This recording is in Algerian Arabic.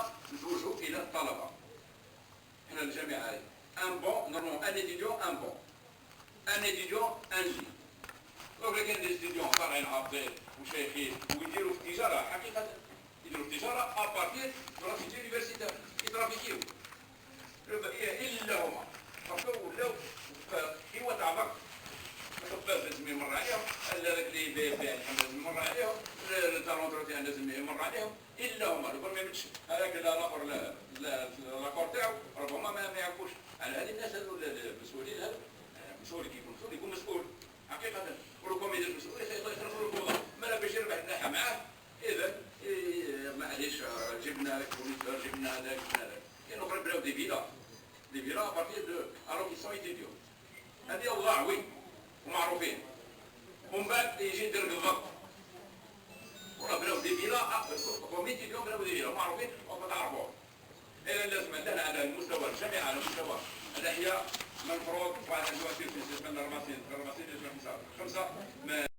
احنا نتوجهوا الى الطلبه. احنا الجامعة un bon, normalement un étudiant un banc, un étudiant un lit. donc كاين des étudiants طالعين هابطين وشيخين ويديروا في التجاره، حقيقة يديروا في التجارة à partir de la cité universitaire، يترافيكيو الا هما parce que ولاو قوة تاع ضغط. الخباز لازم يمر عليهم، هذاك اللي يبيع اللحم لازم يمر عليهم، تاع l'entretien لازم يمر عليهم، الا هما. لو ما يمدش هذاك الاخر l'accord تاعو ربما ما يعرفوش على هذه. الناس هذو المسؤولين، هذو مسؤول، كي يكون مسؤول يكون مسؤول حقيقه، ولو كان ما يديرش مسؤول يخرج الفوضى، ما باش يربح الناحية معاه. اذا معليش، جبنا هذاك fournisseur، جبنا هذاك، جبنا هذاك. كاين اخرى بناو des villas، des villas à partir de alors qu'ils sont étudiants. هذه اوضاع oui ومعروفين. ومن بعد يجي يدير الضغط ولا بناو des villas comme étudiants، بناو des villas معروفين وتعرفوهم. اذا لازم عندنا على المستوى الجامعه، على مستوى الاحياء، من المفروض واحد عنده 4 سنين، 4 سنين، 4 سنين، 5 5 ما